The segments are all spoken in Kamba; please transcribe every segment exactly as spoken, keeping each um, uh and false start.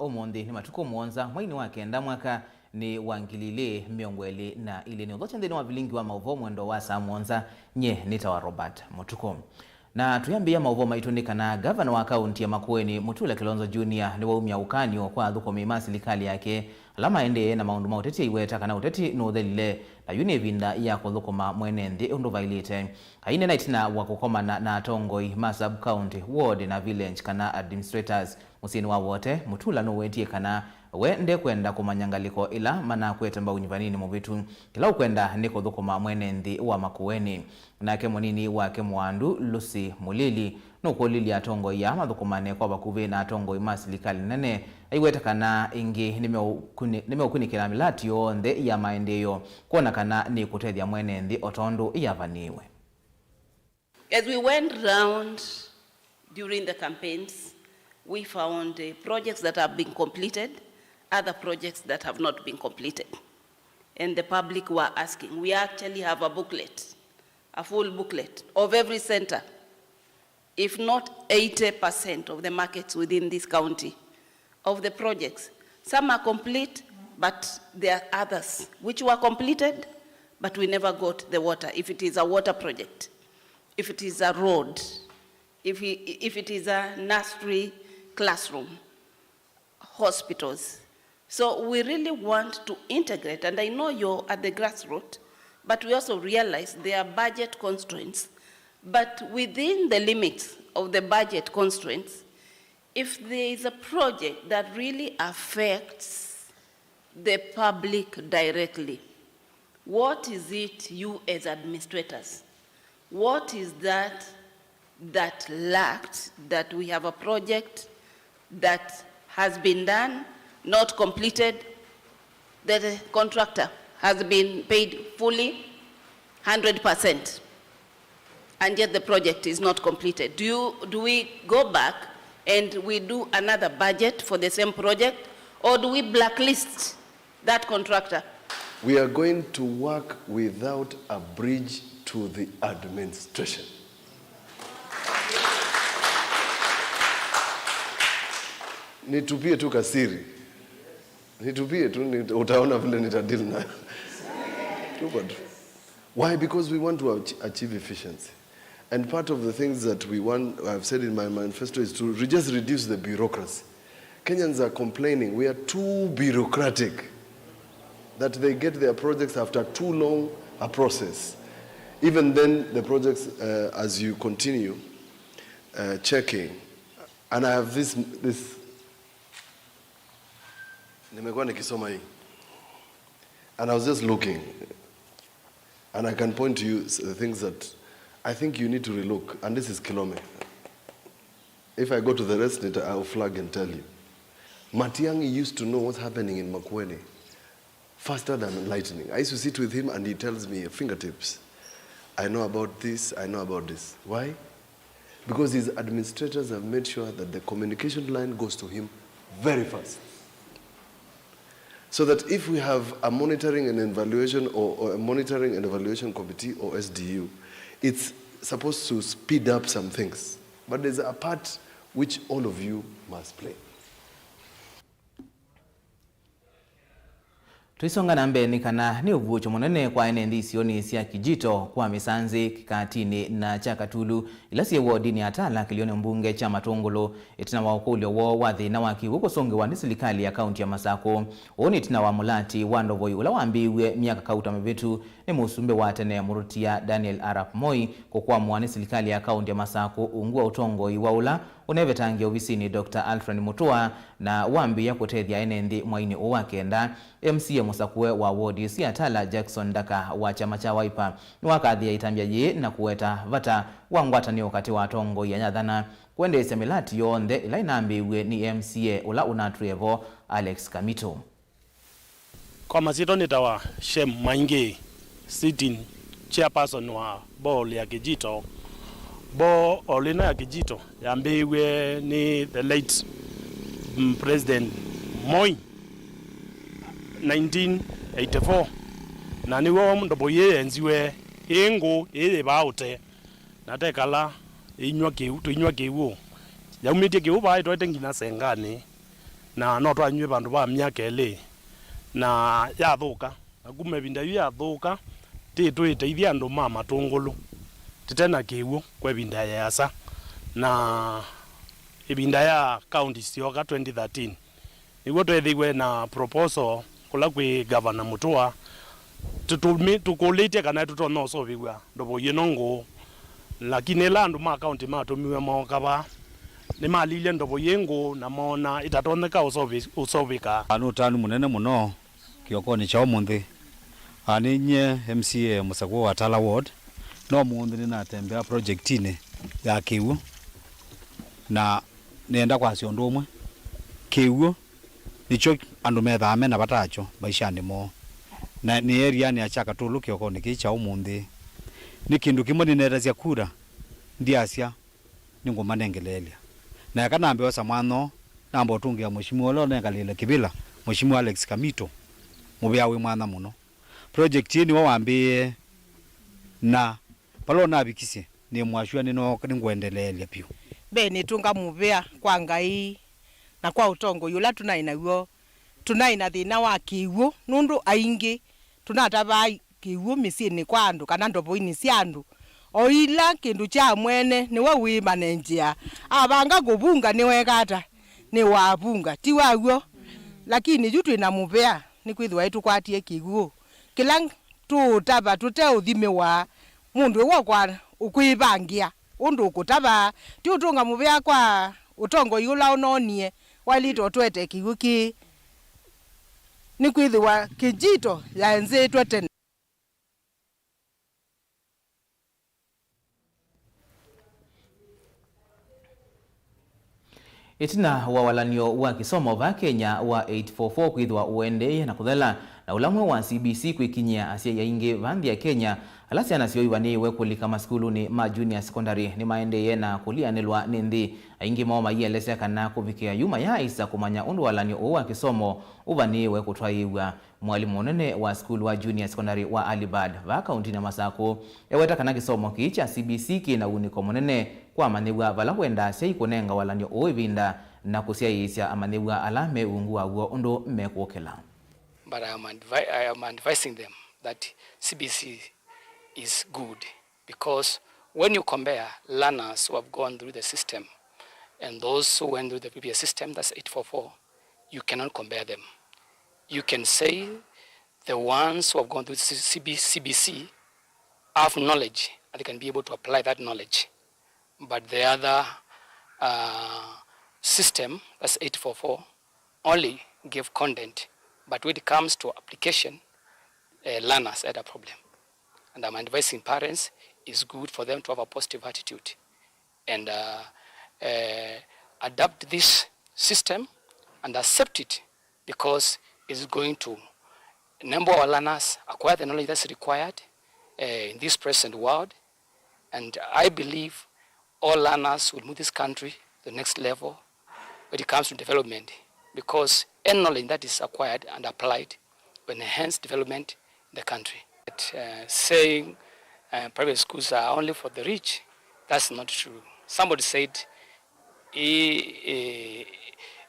Ũmũnthĩ nĩ matukũ mũonza, mweinĩ wa kenda, mwaka nĩ wa ngili ilĩ mĩongo ĩlĩ na ilĩ. Nĩ ũthokya nthĩnĩ wa vilingi wa maũvoo mwendo wa saa mũonza. Nyie nĩtawa Robert Mũtukũ. Na twĩambĩĩa maũvoo maitũ nĩ kana ngavana wa kaunti ya Makueni, Mutula Kilonzo Junior, nĩwaumya ũkany'o kwa athũkũmi ma silikalĩ yake ala maendee na maũndũ ma ũteti, aiweta kana ũteti nũthelile, na yu nĩ ĩvinda ya kũthũkũma mwene nthĩ ũndũ vaĩlĩte. Aineena ĩtina wa kũkomana na atongoi ma sub-county, ward na village kana administrators mũsyĩnĩ wa Wote, Mutula nũwetie kana we ndekwenda kũmanya ngalĩko ĩla manakwete mbau nyuvanĩnĩ mũvĩtu. Kĩla ũkwenda nĩ kũthũkũma mwene nthĩ wa Makueni. Nake mũnini wake Mwandu, Lucy Mulili, nũkũlilye atongoi aa mathũkũmane kwa vakuvĩ na atongoi ma silikalĩ nene, aiweta kana ĩngĩ nĩmeũkuni-, nĩmeũkunĩkĩla mĩlati yonthe ya maendeeo, kwona kana nĩkũtethya mwene nthĩ o tondũ yavanĩĩwe. As we went round during the campaigns, we found, uh, projects that have been completed, other projects that have not been completed. And the public were asking. We actually have a booklet, a full booklet of every center, if not eighty percent of the markets within this county, of the projects. Some are complete, but there are others which were completed, but we never got the water. If it is a water project, if it is a road, if i-, if it is a nursery classroom, hospitals. So we really want to integrate, and I know you're at the grassroots, but we also realize there are budget constraints. But within the limits of the budget constraints, if there is a project that really affects the public directly, what is it you as administrators, what is that that lacked, that we have a project that has been done, not completed, the contractor has been paid fully, hundred percent, and yet the project is not completed? Do you, do we go back and we do another budget for the same project, or do we blacklist that contractor? We are going to work without a bridge to the administration. Nitupie tu kasiri. Nitupie tu, nit-, utaona vile nitadeal nayo. Tupa tu. Why? Because we want to ach-, achieve efficiency. And part of the things that we want, I've said in my manifesto, is to re-, just reduce the bureaucracy. Kenyans are complaining we are too bureaucratic, that they get their projects after too long a process. Even then, the projects, uh, as you continue, uh, checking, and I have this, this, nimekuwa nikisoma hii, and I was just looking, and I can point to you s-, the things that I think you need to relook, and this is Kilome. If I go to the rest, it, I'll flag and tell you. Matiang'i used to know what's happening in Makueni faster than lightning. I used to sit with him and he tells me, "Fingertips, I know about this, I know about this." Why? Because his administrators have made sure that the communication line goes to him very fast. So that if we have a monitoring and evaluation or, or a monitoring and evaluation committee or S D U, it's supposed to speed up some things. But there's a part which all of you must play. Tũisonga na mbee, nĩ kana nĩ ũvuũkyo mũnene kwa ene nthĩ isionĩ sya Kijito, kwa Mĩsanzĩ, Kĩkatinĩ na kya Katulu, ila syĩ wodinĩ ya Tala, kĩlĩonĩ mbunge kya Matũngũlũ, ĩtina wa ũkũlyo woo wa thĩna wa kĩw'ũ kũsũngĩwa nĩ silikalĩ ya kaunti ya Masakũ. Ũũ nĩ ĩtina wa mũlati wa ndovoi ũla wambĩĩw'e myaka kauta mĩvĩtu nĩ mũsumbĩ wa tene Mũrũtia Daniel Arap Moi kũkwamũa nĩ silikalĩ ya kaunti ya Masakũ ungu wa ũtongoi wa ũla ũnevetangĩe ovisinĩ, Doctor Alfred Mutua, na wambĩĩa kũtethya ene nthĩ mwainĩ ũũ wa kenda. M C A mũsakũe wa wodi ĩsu ya Tala, Jackson Ndaka wa kyama kya Wiper, nĩwakathĩĩa ĩtambya yĩĩ na kũweta vata wa ngwatanĩo katĩ wa atongoi anyathana kũendeesya mĩlati yonthe ĩla ĩnambĩĩw'e nĩ M C A ũla ũnatwĩe vo, Alex Kamito. Kwa masyĩtwa nĩtawa Shem Maingi, sitting chairperson wa board ya Kijito. Board ĩno ya Kijito yambĩĩw'e nĩ the late, mm, President Moi, nineteen eighty-four, na nĩw'o ndovoi yĩĩ yenziwe ĩ ngũ, ĩĩ yĩ vaa ũtee, na tekala ĩinyw'a kĩw'ũ, tũinyw'a kĩw'ũ. Yaumĩtye kĩw'ũ vaa ĩtwaĩte nginya Senganĩ. Na no twanyuĩ vandũ va myaka ĩlĩ, na yathũka. Na kuma ĩvinda yu yathũka, ti tũiteithya andũ ma Matũngũlũ tĩte na kĩw'ũ kwa ĩvinda yĩasa. Na ĩvinda ya kaunti syoka twenty thirteen, nĩw'o tweethĩiwe na proposal kũla kwĩ Gavana Mũtũa, tũtũmi-, tũkũlĩtye kana tũtonya ũseũvĩw'a ndovo ĩno ngũũ. Lakini ĩla andũ ma kaunti matũmiwe mooka vaa, nĩmalilye ndovo yĩ ngũũ na moona ĩtatonyeka ũseũvĩ-, ũseũvĩka. Nĩ ũtanu mũnene mũno kĩokonĩ kya ũmũnthĩ. Aa, nĩ nyie M C A mũsakũa wa Tala Ward, no ũmũnthĩ nĩnatembea projektinĩ ya kĩw'ũ, na nĩenda kwasya ũndũ ũmwe. Kĩw'ũ nĩkyo andũ methaa me na vata wakyo maishanĩ moo, na nĩ erianĩ ya Kyakatũlũ kĩokonĩ kĩĩ kya ũmũnthĩ. Nĩ kĩndũ kĩmwe nĩnetasya kura, ndyasya nĩngũmanengeleelya. Na eka nambe osa mwanya ũũ, namba ũtũngĩa Mheshimiwa ũla ũnekalĩle kĩvĩla, Mheshimiwa Alex Kamito, mũvea wĩ mwanya mũno. Project ĩĩ nĩwe wambĩĩe, na vala ũnavikisye, nĩ mwasua nĩno-, nĩngũendeleelya vyũ. Mbee nĩtũnga mũvea kwa Ngai na kwa ũtongoi ũla tũnaĩ naw'o. Tũnaĩ na thĩna wa kĩw'ũ, nũndũ aingĩ tũnatavaa kĩw'ũ mĩsyĩnĩ kwa andũ kana ndovoinĩ sya andũ. O ila kĩndũ kya mwene nĩwe wĩmanengyea. Avanga kũvunga nĩweka ata? Nĩwavunga. Ti waw'o? Lakini yu twĩ na mũvea, nĩkwĩthĩwa ĩtũkwatie kĩw'ũ. Kĩla tũũtava tũteũthimĩwa, mũndũ ĩwe ũkwa-, ũkwĩvangĩa ũndũ ũkũtava. Ti ũtũnga mũvea kwa ũtongoi ũla ũnonie waĩlĩte ũtũete kĩw'ũ kĩĩ, nĩkwĩthĩwa Kĩnjito yaenzĩtwe tene. Ĩtina wa walan'yo wa kĩsomo vaa Kenya wa eight four four kwĩthĩwa ũendeeye na kũthela, na ũla mweũ wa C B C kwĩkinyĩa, asyai aingĩ vaa nthĩ ya Kenya ala syana syoo ivanĩĩwe kũlika masukulunĩ ma junior secondary nĩmaendeeye na kũlianĩlwa nĩ nthĩ. Aingĩ moo maielesya kana kũvikĩa yu mayaaĩsa kũmanya ũndũ walan'yo ũũ wa kĩsomo ũvanĩĩwe kũtwaĩĩw'a. Mwalimũ mũnene wa sukulu wa Junior Secondary wa Early Bird vaa kauntinĩ ya Masakũ eweta kana kĩsomo kĩĩ kya C B C kĩ na ũunĩko mũnene kwa amanyĩw'a vala wendaa asyai kũnenga walan'yo ũũ ĩvinda na kũsyaĩĩsya amanyĩw'a ala me ungu waw'o ũndũ mekũkĩla. But I am advi-, I am advising them that C B C is good. Because when you compare learners who have gone through the system and those who went through the previous system, that's eight four four, you cannot compare them. You can say the ones who have gone through C B C, C B C have knowledge and they can be able to apply that knowledge. But the other, uh, system, that's eight four four, only gave content, but when it comes to application, uh, learners had a problem. And I'm advising parents, it's good for them to have a positive attitude and, uh, uh, adapt this system and accept it, because it's going to enable our learners acquire the knowledge that's required, uh, in this present world. And I believe all learners will move this country to the next level when it comes to development, because any knowledge that is acquired and applied will enhance development in the country. But, uh, saying, uh, private schools are only for the rich, that's not true. Somebody said, eh, eh,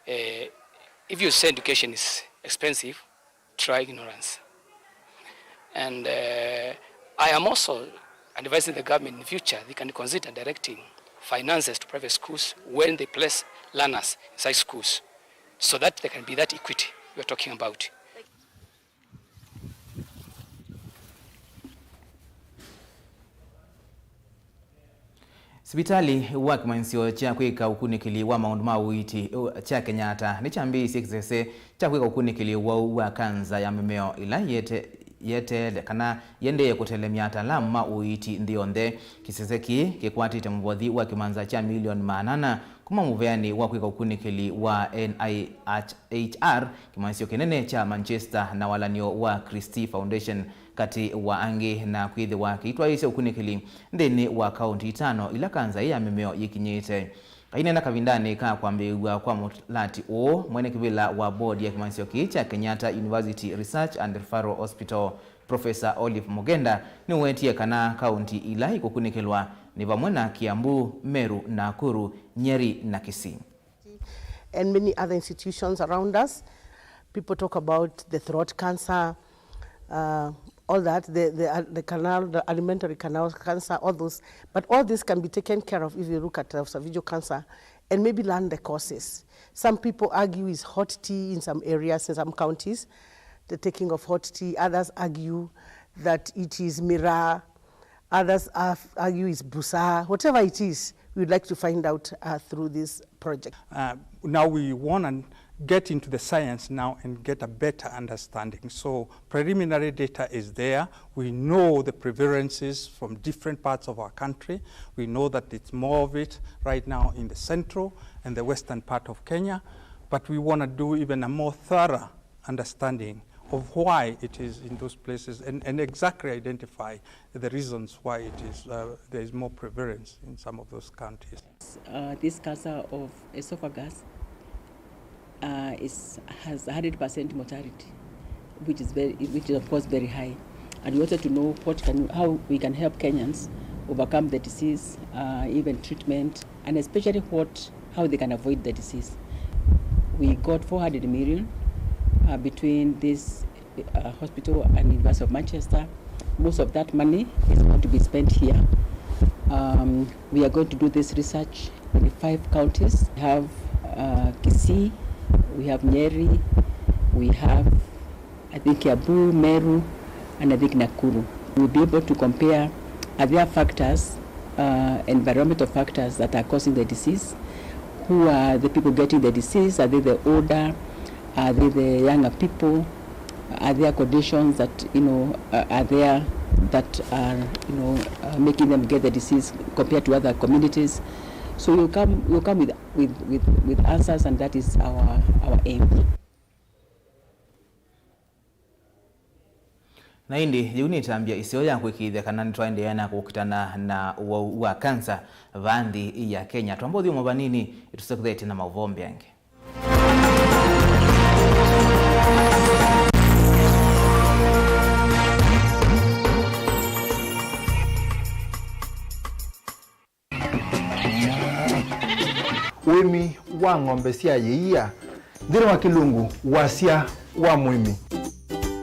eh, if you say education is expensive, try ignorance. And, uh, I am also advising the government in the future, they can consider directing finances to private schools when they place learners inside schools, so that there can be that equity we are talking about. Sivitalĩ wa kĩmanyĩsyo kya kwĩka ũkunĩkĩli wa maũndũ ma ũiiti, ũ, kya Kenyatta nĩkyambĩĩisye kĩsese kya kwĩka ũkunĩkĩli wa ũwau wa kanza ya mĩmeo ĩla yete-, yeteele kana yĩendeee kũtelemya ataalamu ma ũiiti nthĩ yonthe. Kĩsese kĩĩ kĩkwatĩte mũvothi wa kĩmanza kya milioni maana ana kuma mũveanĩ wa kwĩka ũkunĩkĩli wa N I H R, kĩmanyĩsyo kĩnene kya Manchester na walan'yo wa Christie Foundation, katĩ wa angĩ, na kwĩthĩwa kĩitwaĩĩsya ũkunĩkĩli nthĩnĩ wa kaũnti itano ila kanza ĩĩ ya mĩmeo yĩkinyĩte. Aineena kavindanĩ ka kwambĩĩw'a kwa mũlati ũũ, mwene kĩvĩla wa board ya kĩmanyĩsyo kĩĩ kya Kenyatta University Research and Referral Hospital, Professor Olive Mugenda, nĩwetie kana kaũnti ila ikũkunĩkĩlwa nĩ vamwe na Kiambu, Meru, Nakuru, Nyeri na Kisii. and many other institutions around us. People talk about the throat cancer, uh, all that, the, the, uh, the canal, the alimentary canal cancer, all those. But all this can be taken care of if you look at esophageal cancer and maybe learn the causes. Some people argue it's hot tea in some areas, in some counties, the taking of hot tea. Others argue that it is miraa. Others argue it's busaa. Whatever it is, we would like to find out, uh, through this project. Uh, now we want to get into the science now and get a better understanding. So preliminary data is there. We know the prevalences from different parts of our country. We know that it's more of it right now in the central and the western part of Kenya. But we want to do even a more thorough understanding of why it is in those places and, and exactly identify the reasons why it is, uh, there is more prevalence in some of those counties. Uh, this cancer of esophagus, uh, is, has a hundred percent mortality, which is very, which is of course very high. And we wanted to know what can, how we can help Kenyans overcome the disease, uh, even treatment, and especially what, how they can avoid the disease. We got four hundred million, uh, between this, uh, hospital and University of Manchester. Most of that money is going to be spent here. Um, we are going to do this research in five counties. We have, uh, Kisii, we have Nyeri, we have, I think, Kiambu, Meru, and I think Nakuru. We'll be able to compare, are there factors, uh, environmental factors that are causing the disease? Who are the people getting the disease? Are they the older? Are they the younger people? Are there conditions that, you know, uh, are there that are, you know, uh, making them get the disease compared to other communities? So you come, you come with, with, with, with answers, and that is our, our aim. Na ĩndĩ, yĩu nĩ ĩtambya ĩseo ya kũĩkĩĩthya kana nĩtwaendeea na kũkitana na ũwau wa kansa vaa nthĩ ya Kenya. Twamba ũthyũmũa vanini, ĩtũsekũthetye na maũvoo mbeange. Ũĩmi wa ng'ombe sya yĩia nthĩnĩ wa kĩlungu wasya wa mũĩmi.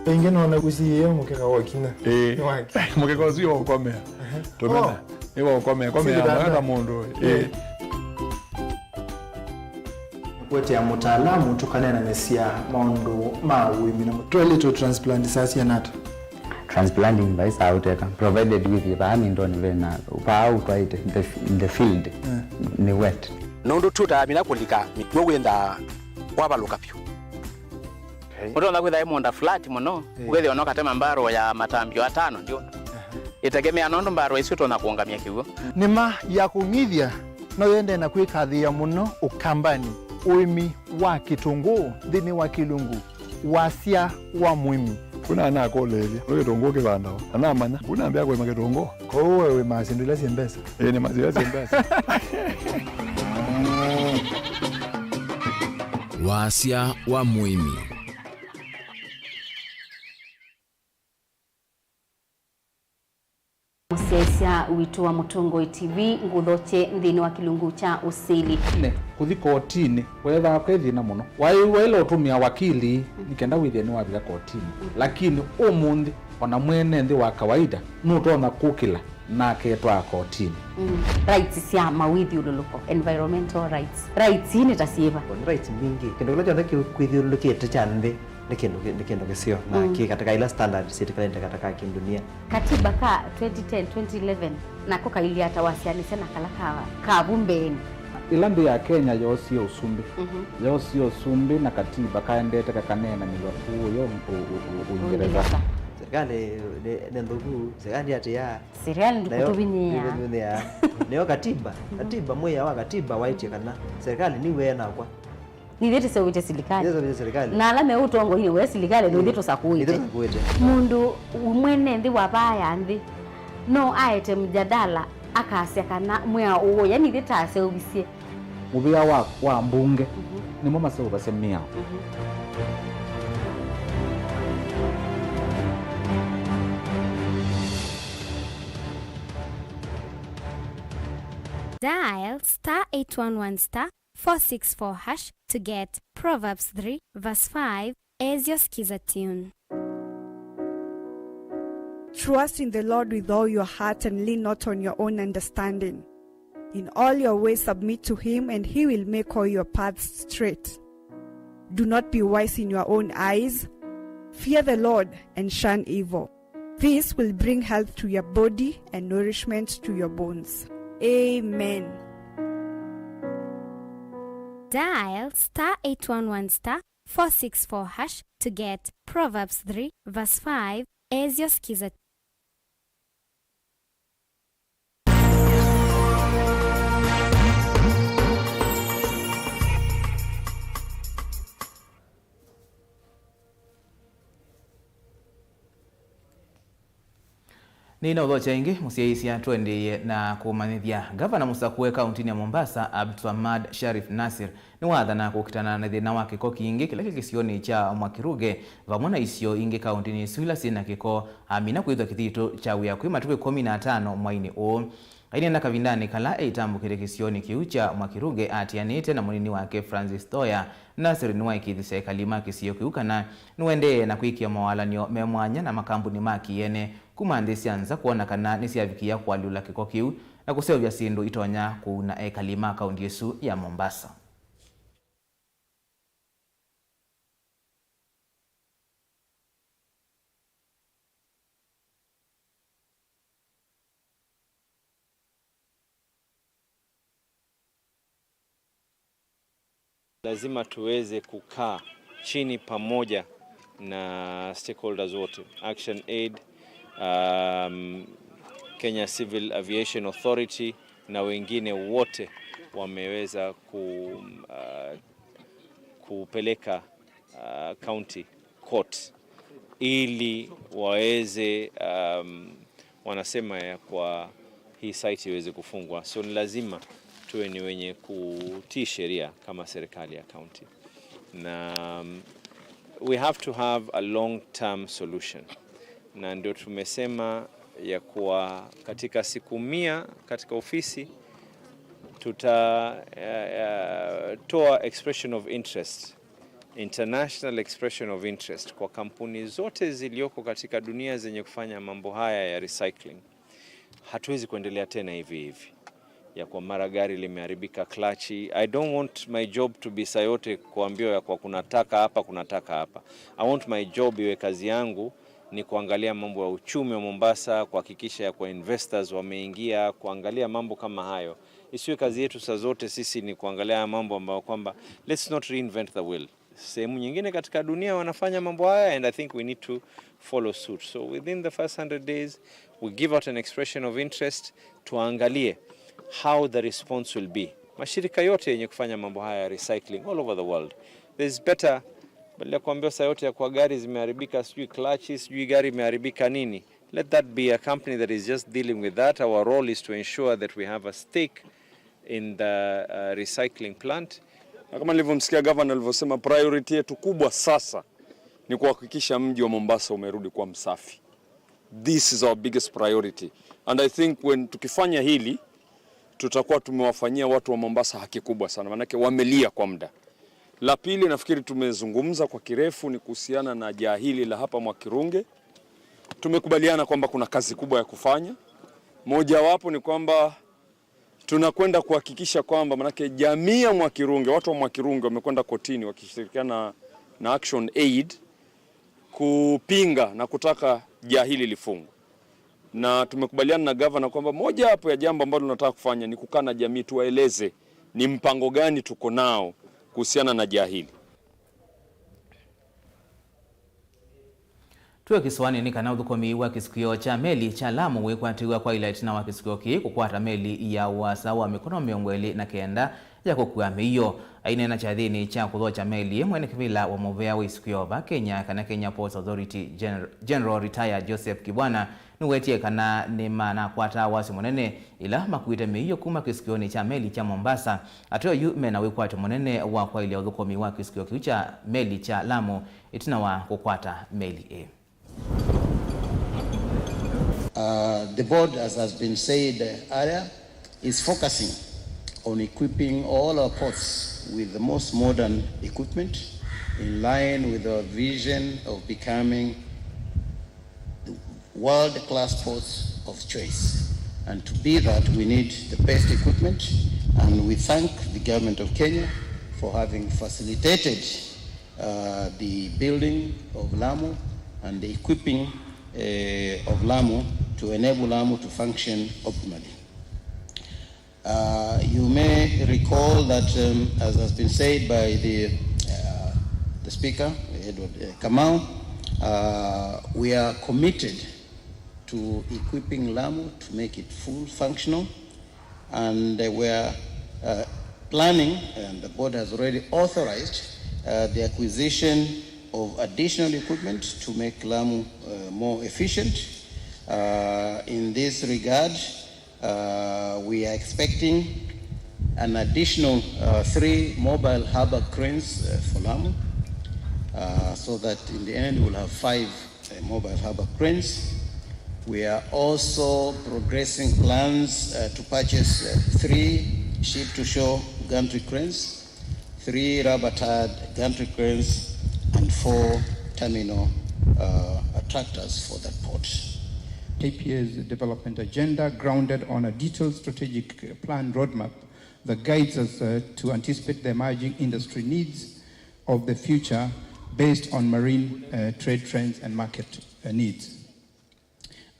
Ĩngĩ nona kũsiĩĩa mũkeka wa kina. Ĩĩ. Nĩ wake. Mũkeka ũsu nĩ wa ũkomea. Tũmena. Oh. Nĩ wa ũkomea. Komea. Sĩ kitanda. Mwana mũndũ. Ĩĩ. Ĩĩ. Kũetea mũtaalamu tũkaneenanĩsya maũndũ ma ũĩmi na mũtwaĩlĩtwe transplant saa syana ata? Transplanting vai saa ũteka, provided with vaa mĩndonĩ vena, vaa ũtwaĩte, the, the field, eh, nĩ wet. Nũndũ tũtamina kũlika mĩkw'ũ wĩthaa wavalũka vyũ. Okay. Ũtonya kwĩtha ĩ mũũnda flat mũno, eh, ũkethĩa no katema mbarũ ya matambyo atano ndio. Aha. Ĩtegemea nũndũ mbarũ isu ũtonya kũũngamya kĩw'ũ. Nĩma ya kũng'ithya no yendee na kwĩkathĩĩa mũno Ũkambanĩ, ũĩmi wa kĩtũngũũ nthĩnĩ wa kĩlungu wasya wa mũĩmi. Kuna anakũlĩĩlya, nĩ kĩtũngũũ kĩvandawa? Anamanya, kuna ambĩa kũĩma kĩtũngũũ. Kwoou we wĩmaa syĩndũ ila syĩ mbesa? Ĩĩ, nĩmaa syĩndũ ila syĩ mbesa. Wasya wa mũĩmi. Mũsyaĩĩsya witũ wa Mũtongoi T V, ngũthokye nthĩnĩ wa kĩlungu kya ũsili. Nĩ kũthi kotinĩ kweethaa kwĩ thĩna mũno. Waĩw'a ĩla ũtũmĩa wakili nĩ kenda wĩthĩe nĩwavika kotinĩ. Mm. Lakini ũmũnthĩ, o na mwene nthĩ wa kawaida nũtonya kũkĩla na aketwaa kotinĩ. Mm. Rights sya mawĩthyũlũlũko, environmental rights. Rights ii nĩ ta syĩva? Nĩ rights mbingĩ. Kĩndũ kĩla kyonthe kĩkwĩthyũlũlũkĩte kya nthĩ nĩ kĩndũ kĩ-, nĩ kĩndũ kĩseo na, mm, kĩ katika ila standard syĩtĩkanĩte katika kĩndunia. Katiba ka twenty ten, twenty eleven nako kailyĩ ata wasyaanĩsya na kala ka, ka vu mbeenĩ? Ĩla nthĩ ya Kenya yoosie ũsumbĩ, mhm, yoosie ũsumbĩ na katiba kaendete kakaneenanĩw'a kũũ yo ũ-, ũ-, ũ-, Ũingereza. Ũingereza. Serikali nĩ, nĩ nthũku, serikali atĩa? Serikali nayo ndĩkũtũvinyĩĩa. Ndĩkũtũvinyĩĩa. Nĩyo katiba, katiba, mwĩao wa katiba waĩtye kana serikali nĩw'e nakwa. Nithyĩ tũseũvĩtye silikalĩ. Nithyĩ tũseũvĩtye silikalĩ. Na ala me ũtongoinĩ wa silikalĩ, mm, nithyĩ tũsakũĩte. Nithyĩ tũsakũĩte. Mũndũ mwene nthĩ wa vaa ya nthĩ no aete mjadala akasya kana mwĩao ũũ, yani ithyĩ taseũvisye. Mũvĩa wa, wa mbunge, mhm, nĩmo maseũvasya mĩao. Mhm. Dial star eight one one star four six four hash to get Proverbs three verse five as your Skiza tune. Trust in the Lord with all your heart and lean not on your own understanding. In all your ways submit to him, and he will make all your paths straight. Do not be wise in your own eyes. Fear the Lord and shun evil. This will bring health to your body and nourishment to your bones. Amen. Dial star eight one one star four six four hash to get Proverbs three verse five as your Skiza. Nĩnaũthokya ĩngĩ, mũsyaĩĩsya, tũendeeye na kũmanyĩthya. Ngavana mũsakũe kaũntĩnĩ ya Mombasa, Abdulswamad Sharif Nasir, nĩwaathana kũkitana na thĩna wa kĩko kingĩ kĩla kĩ kĩsionĩ kya Mwakiruge, vamwe na isio ingĩ kaũntĩnĩ ĩsu ila syĩ na kĩko, amina kwĩthwa kĩthitũ kya wĩa kwĩ matukũ ĩkũmi na atano mwainĩ ũũ. Aineena kavindanĩ kala eitambũkĩte kĩsionĩ kĩu kya Mwakiruge atianĩte na mũnini wake Francis Thoya, Nasir nĩwaĩkĩĩthya ekali ma kĩsio kĩu kana nĩũendeee na kwĩkĩa mawalany'o me mwanya na makambuni ma kĩ-ene kuma nthĩ sya nza kwona kana nĩsyavikĩa kũalyũla kĩko kĩu na kũseũvya syĩndũ itonya kũuna ekali ma kaũntĩ ĩsu ya Mombasa. Lazima tuweze kukaa chini pamoja na stakeholders wote, Action Aid, um, Kenya Civil Aviation Authority na wengine wote wameweza ku, uh, kupeleka, uh, county court ili waweze, um, wanasema ya kwa hii site iweze kufungwa. So ni lazima tuwe ni wenye kutii sheria kama serikali ya county. Na, um, we have to have a long term solution. Na ndio tumesema ya kuwa katika siku mia katika ofisi tuta, eh, eh, toa expression of interest, international expression of interest kwa kampuni zote zilioko katika dunia zenye kufanya mambo haya ya recycling. Hatuwezi kuendelea tena hivi hivi, ya kwa mara gari limeharibika klachi. I don't want my job to be saa yote kuambiwa ya kwa kuna taka hapa, kuna taka hapa. I want my job iwe, kazi yangu ni kuangalia mambo ya uchumi wa Mombasa, kuhakikisha ya kwa investors wameingia, kuangalia mambo kama hayo. Isiwe kazi yetu saa zote sisi ni kuangalia mambo ambayo kwamba, let's not reinvent the wheel. Sehemu nyingine katika dunia wanafanya mambo haya, and I think we need to follow suit. So within the first hundred days, we give out an expression of interest, tuangalie how the response will be. Mashirika yote yenye kufanya mambo haya ya recycling all over the world, there's better, badala ya kuambiwa saa yote ya kwa gari zimeharibika, sijui clutch, sijui gari imeharibika nini, let that be a company that is just dealing with that. Our role is to ensure that we have a stake in the, uh, recycling plant. Na kama nilivyomsikia gavana alivyosema, priority yetu kubwa sasa ni kuhakikisha mji wa Mombasa umerudi kuwa msafi. This is our biggest priority. And I think when tukifanya hili, tutakuwa tumewafanyia watu wa Mombasa haki kubwa sana, maanake wamelia kwa muda. La pili, nafikiri tumezungumza kwa kirefu, ni kuhusiana na jaa hili la hapa Mwakirunge. Tumekubaliana kwamba kuna kazi kubwa ya kufanya. Mojawapo ni kwamba tunakwenda kuhakikisha kwamba, manake jamii ya Mwakirunge, watu wa Mwakirunge wamekwenda kotini wakishirikiana na Action Aid kupinga na kutaka jaa hili lifungwe. Na tumekubaliana na gavana kwamba mojawapo ya jambo ambalo tunataka kufanya ni kukaa na jamii, tuwaeleze ni mpango gani tuko nao kuhusiana na jaa hili. Twĩ kĩsũanĩ nĩ kana ũthũkũmi wa kĩsukio kya meli kya Lamu wĩkwatĩw'a kwaĩla ĩtina wa kĩsukio kĩĩ kũkwata meli ya ũasa wa mĩkono mĩongo ĩlĩ na kenda ya kũkua mĩio. Aineena kyathĩnĩ kya kũthokya meli, mwene kĩvĩla wa mũvea wa isukio va Kenya, kana Kenya Ports Authority, General, General Retired Joseph Kibwana, nĩwetie kana nĩmanakwata wasyo mũnene ĩla makuĩte mĩio kuma kĩsukyonĩ kya meli kya Mombasa. Ateo yu mena wĩkwatyo mũnene wa kwaĩlya ũthũkũmi wa kĩsukyo kĩu kya meli kya Lamu ĩtina wa kũkwata meli ĩĩ. Uh, the board, as has been said earlier, is focusing on equipping all our ports with the most modern equipment in line with our vision of becoming the world-class ports of choice. And to be that, we need the best equipment, and we thank the government of Kenya for having facilitated uh, the building of Lamu and the equipping uh, of Lamu to enable Lamu to function optimally. Uh, you may recall that, um, as has been said by the, uh, the speaker, Edward uh, Kamau, uh, we are committed to equipping Lamu to make it full functional, and uh, we are uh, planning, and the board has already authorized uh, the acquisition of additional equipment to make Lamu uh, more efficient. Uh, in this regard, uh, we are expecting an additional uh, three mobile harbor cranes uh, for Lamu, uh, so that in the end we'll have five uh, mobile harbor cranes. We are also progressing plans uh, to purchase uh, three ship-to-shore gantry cranes, three rubber-tired gantry cranes, and four terminal uh, tractors for that port. K P A's development agenda, grounded on a detailed strategic plan roadmap that guides us uh, to anticipate the emerging industry needs of the future based on marine uh, trade trends and market uh, needs.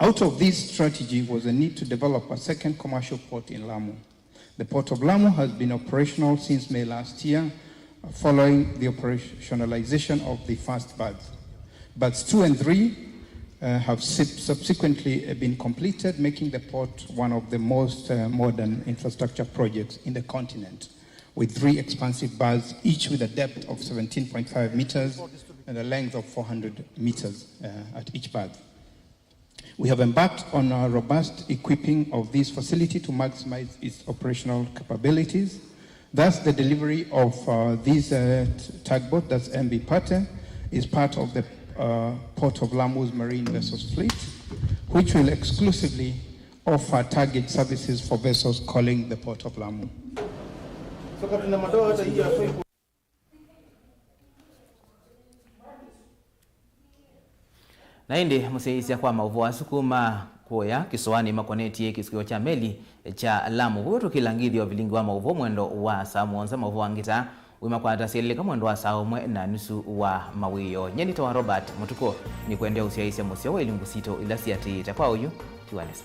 Out of this strategy was a need to develop a second commercial port in Lamu. The Port of Lamu has been operational since May last year, uh, following the operationalization of the first berth. Berths two and three uh, have sub- subsequently uh, been completed, making the port one of the most uh, modern infrastructure projects in the continent, with three expansive berths, each with a depth of seventeen point five meters and a length of four hundred meters uh, at each berth. We have embarked on a robust equipping of this facility to maximize its operational capabilities. Thus, the delivery of uh, this uh, t- tugboat, that's M V Pate, is part of the uh, Port of Lamu's marine vessels fleet, which will exclusively offer tug services for vessels calling the Port of Lamu. Na ĩndĩ mũsyaĩĩsya kwa maũvoo asu kuma kũya kĩsũanĩ makonetye kĩsukĩo kya meli kya Lamu. Vau tũkĩla ngĩthyo vilingi wa maũvoo mwendo wa saa mũonza, maũvoo angĩ ta wĩmakwata syeleleka mwendo wa saa ũmwe na nusu wa mawĩoo. Nyie nĩtawa Robert Mũtukũ, nĩkwendea ũsyaĩĩsya mũseo wa ilungu sitũ ila siatĩĩte kwa ũyu. Tiwa nesa.